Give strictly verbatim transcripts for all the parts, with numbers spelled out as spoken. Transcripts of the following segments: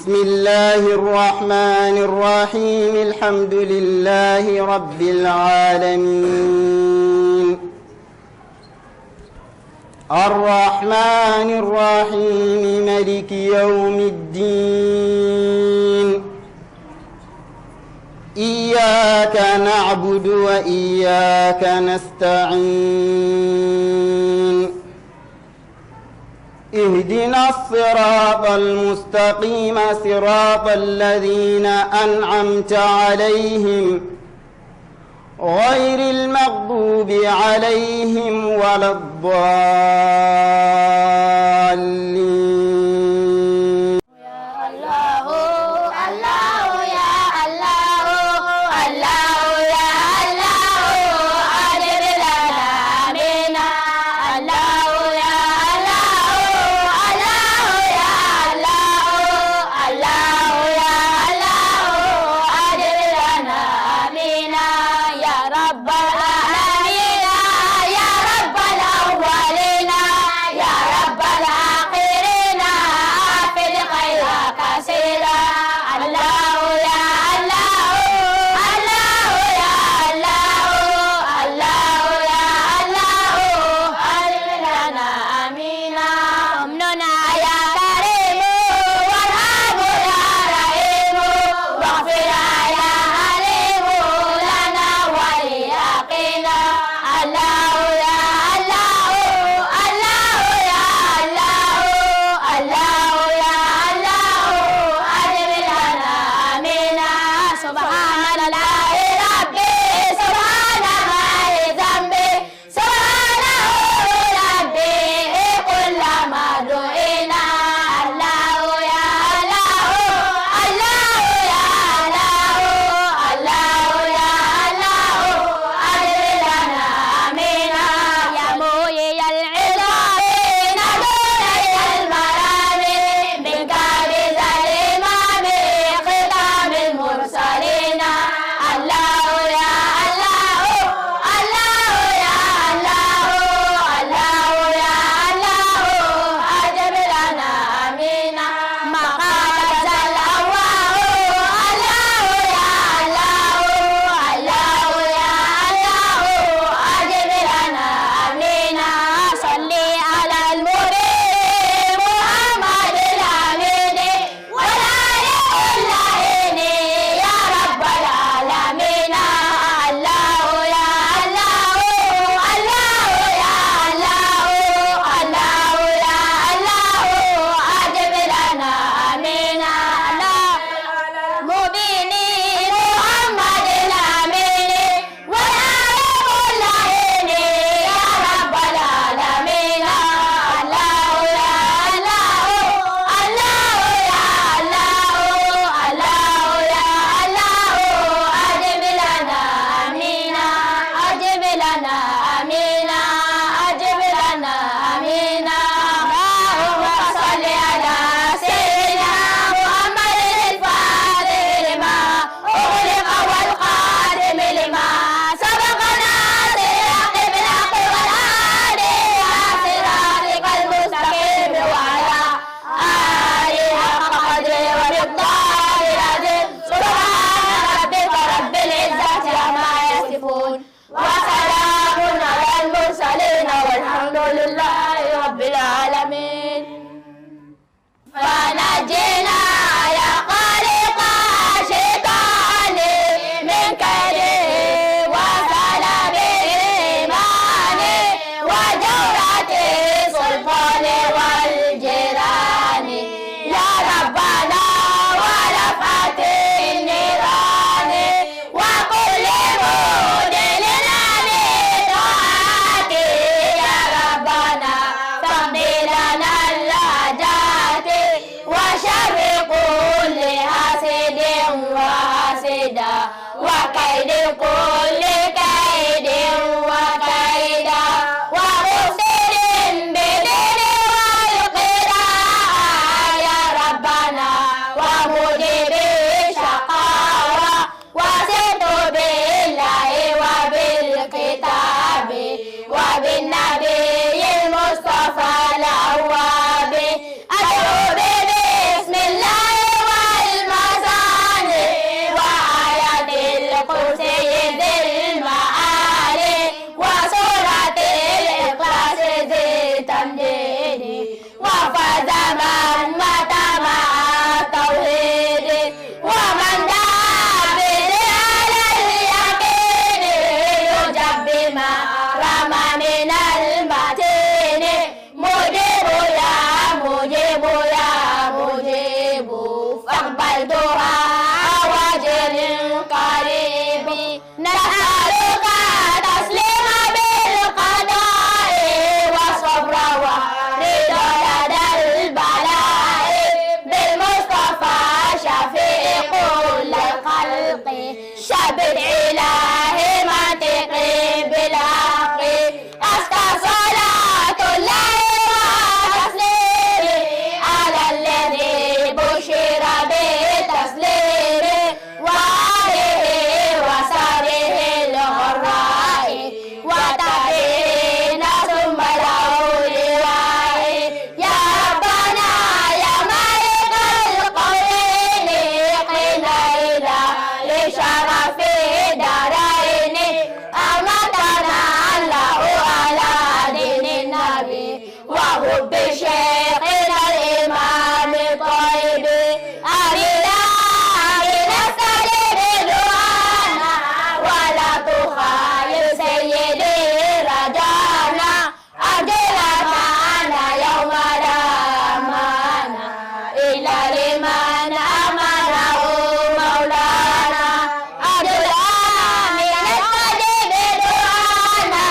بسم الله الرحمن الرحيم. الحمد لله رب العالمين. الرحمن الرحيم. ملك يوم الدين. إياك نعبد وإياك نستعين. اهدنا الصراط المستقيم، صراط الذين أنعمت عليهم، غير المغضوب عليهم ولا الضالين. الله، الله يا الله، الله يا الله، أجب لنا آمين. الله يا الله، الله يا الله، الله يا الله، أجب لنا آمين. يا رب العالمين، يا رب الأولين، يا رب الآخرين، أفض خيرا كثيرا. الله يا الله، الله يا الله، الله يا الله، أجب لنا آمين. أمننا يا كريم، وارحم يا رحيم، واغفر يا عليم لنا ولأخينا. الله يا الله، الله يا الله، الله يا الله، أجب لنا آمين. سبحان الله ربي، سبحان الله ذنبي، سبحانه ربي كلما دعينا. الله يا الله، الله يا الله، الله يا الله، أجب لنا آمين. يا محيي العظام، نزول إلى المرام، من قبل الإمام، خاتم المرسلين. الله يا الله، الله يا الله، الله يا الله، أجب لنا آمين. مقام ذا الأرواح، الله يا الله، الله يا الله، أجب لنا آمين. صل على المبين محمد الأمين، ولا لكل عين يا رب العالمين. الله يا الله، الله يا الله، الله يا الله، أجب لنا آمين. الله مبين محمد الأمين، ولا لكل عين يا رب العالمين. الله يا الله، الله يا الله، الله يا الله، أجب لنا آمين، أجب لنا آمين، أجب لنا آمين. اللهم صل على سيدنا محمد الفاتح لما أغلق والخاتم لما سبق ناصر الحق بالحق والهادي إلى صراطك المستقيم وعلى آله حق قدره ومقداره العظيم. سبحان ربك رب العزة عما يصفون، وسلام على المرسلين، والحمد لله رب العالمين. فنجنا يا خالق الشيطان من كيده وسلب الإيمان وجورة السلطان والجيران يا ربنا ورفعة النيران. وكل مدلنا لطاعتك يا ربنا، فاقض لنا الحاجات، وشر كل حاسد وحاسدة، وكيد كل كيد وكيدة، ومفسد بدين والقراءة يا ربنا، وموجب الشقاوة. وثقت بالله وبالكتاب وبالنبي المصطفى الأواب. أدعو ببسم الله الضحى وجل قريب. نسألك تسليما بالقضاء والصبر والرضا لدى البلاء. بالمصطفى شفيع كل الخلق. شبت إلهي منطقي بالحق. أزكى صلاة الله وتسليمه على الذي بشر بالتسليم. وآله وصحبه الغراء. والتابعين ثم الأولياء. يا ربنا يا مالك الكونين، قنا إلى لشرف الدارين. أمتنا الله على دين النبي وحب شيخنا الإمام الطيب. آمين، آمين، استجب دعانا ولا تخيب سيدي رجانا. أرجو الأمان يوم لا أمان إلا لمن أمانه مولانا. أرجو الأمان يستجب دعانا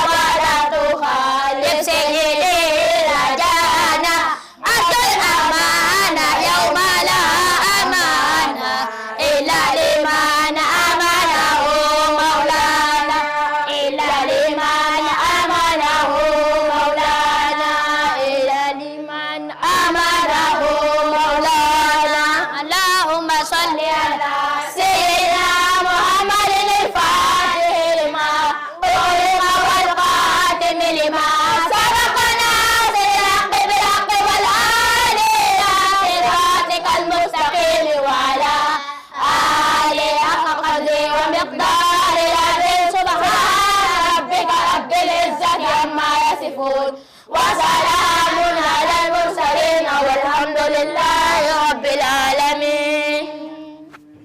ولا تخيب سيدي رجانا. أرجو الأمان يوم لا أمان إلا لمن أمانه مولانا، إلا لمن أمانه مولانا، إلا لمن أمانه مولانا. اللهم صل على سيدنا محمد الفاتح لما أغلق والخاتم لما سبق ناصر الحق بالحق والهادي إلى صراطك المستقيم وعلى آله حق قدره ومقداره العظيم. سبحان ربك رب العزة عما يصفون. وسلام على المرسلين والحمد لله رب العالمين.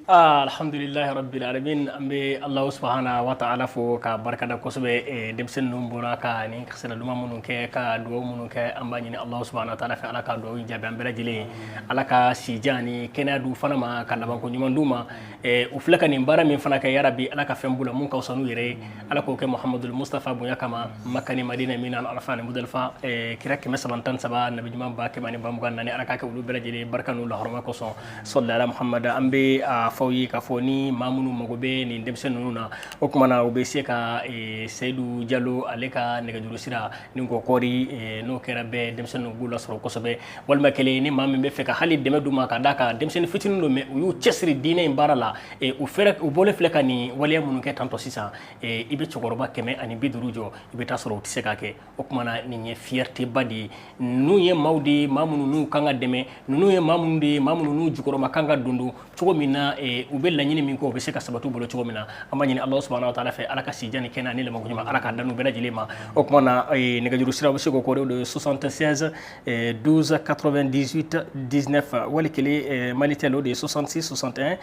Ah, alhamdulillahi rabbil alamin. An bɛ Allahu subhanahu wa ta'ala fo, ka barikada kosɛbɛ. Eh, denmisɛnnin ninnu bɔra ka nin kasara duman minnu kɛ, ka dugawu minnu kɛ, an b'a ɲini Allahu subhanahu wa ta'ala fɛ, Ala ka dugawu in jaabi an bɛɛ lajɛlen ye. Ala ka sijan ni kɛnɛya d'u fana ma, ka labanko ɲuman d'u ma. Eh, u filɛ ka nin baara min fana kɛ, yarabi, Ala ka fɛn b'u la mun ka fisa n'u yɛrɛ ye. Ala k'o kɛ Muhamadul Mustafa bonya kama, Maka ni Madina, Mina, Arafa ni Mudalifa, eh, kira kɛmɛ saba ni tan ni saba, nabi ɲuman ba kɛmɛ ni ba mugan ni naani, Ala k'a kɛ olu bɛɛ lajɛlen barika n'u lahɔrɔma kosɔn. Salli ala Muhammad. An bɛ a fɔ aw ye k'a fɔ ni maa minnu mago bɛ nin denmisɛnnin ninnu na, o tuma na, u bɛ se ka, eh, Seyidu Jalo ale ka nɛgɛjuru sira, ni ko kɔɔri, eh, n'o kɛra bɛɛ, denmisɛnninw b'u lasɔrɔ kosɛbɛ. Walima kelen, ni maa min bɛ fɛ ka hali dɛmɛ d'u ma, ka d'a kan denmisɛnnin fitinin don, mais u y'u cɛsiri diinɛ in baara la, eh, u fɛrɛ, u bɔlen filɛ ka nin waleya minnu kɛ tantɔ sisan, eh, i bɛ cɛkɔrɔba kɛmɛ ani bi duuru jɔ, i bɛ taa sɔrɔ u tɛ se k'a kɛ. O tuma na, nin ye fierté ba de ye. Ninnu ye maaw de ye, maa minnu n'u kan ka dɛmɛ. Ninnu ye maa minnu de ye, maa minnu n'u jukɔrɔma kan ka don don. Cogo min na, eh, u bɛ laɲini min kɛ, u bɛ se ka sabati u bolo cogo min na. An b'a ɲini Alahu subahanahu wa taala fɛ, Ala ka sijan ni kɛnɛya ni labanko ɲuman, Ala k'a da n'u bɛɛ lajɛlen ma. O tuma na, eh, nɛgɛjuru sira, u bɛ se k'o kɔri, o de ye soixante-seize, eh, douze, quatre-vingt-dix-huit, dix-neuf, wali kelen, eh, Malitel, o de ye soixante-six, soixante et un,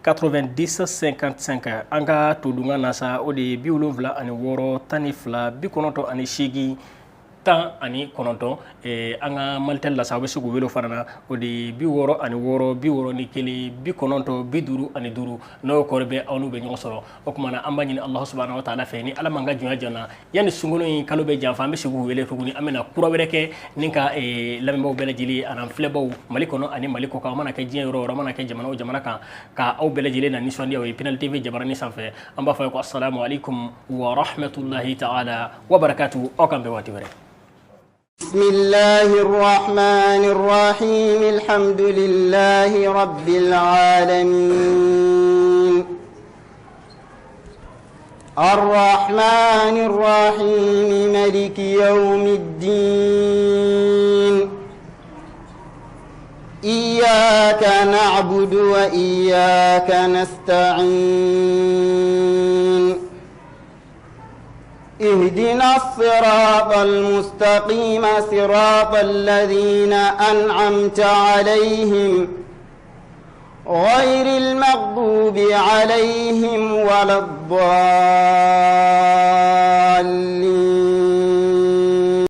quatre-vingt-dix, cinquante-cinq. An ka todunkan na sa, o de ye bi wolonwula ani wɔɔrɔ, tan ni fila, bi kɔnɔntɔn ani seegin, tan ani kɔnɔntɔn. Eh, an ka Malitel la sa, aw bɛ se k'u wele o fana na. O de ye bi wɔɔrɔ ani wɔɔrɔ, bi wɔɔrɔ ni kelen, bi kɔnɔntɔn, bi duuru ani duuru. N'o kɔri bɛ, aw n'u bɛ ɲɔgɔn sɔrɔ. O tuma na, an b'a ɲini Alahu subahanahu wa taala fɛ, ni Ala m'an ka jɔnya janya, yanni sunkalo in kalo bɛ janfa, an bɛ se k'u wele tuguni. An bɛna kura wɛrɛ kɛ ni ka, eh, lamɛnbaaw bɛɛ lajɛlen, ani filɛbaaw, Mali kɔnɔ ani Mali kɔkan, a mana kɛ diɲɛ yɔrɔ o yɔrɔ, a mana kɛ jamana o jamana kan, ka aw bɛɛ lajɛlen na nisɔndiya o ye Pinal T V jabaranin sanfɛ. An b'a fɔ aw ye ko, asalamu alaikum wa rahmatulahi taala wa barakatuhu. Aw k'an bɛn waati wɛrɛ. بسم الله الرحمن الرحيم. الحمد لله رب العالمين. الرحمن الرحيم. ملك يوم الدين. إياك نعبد وإياك نستعين. اهدنا الصراط المستقيم، صراط الذين أنعمت عليهم، غير المغضوب عليهم ولا الضالين.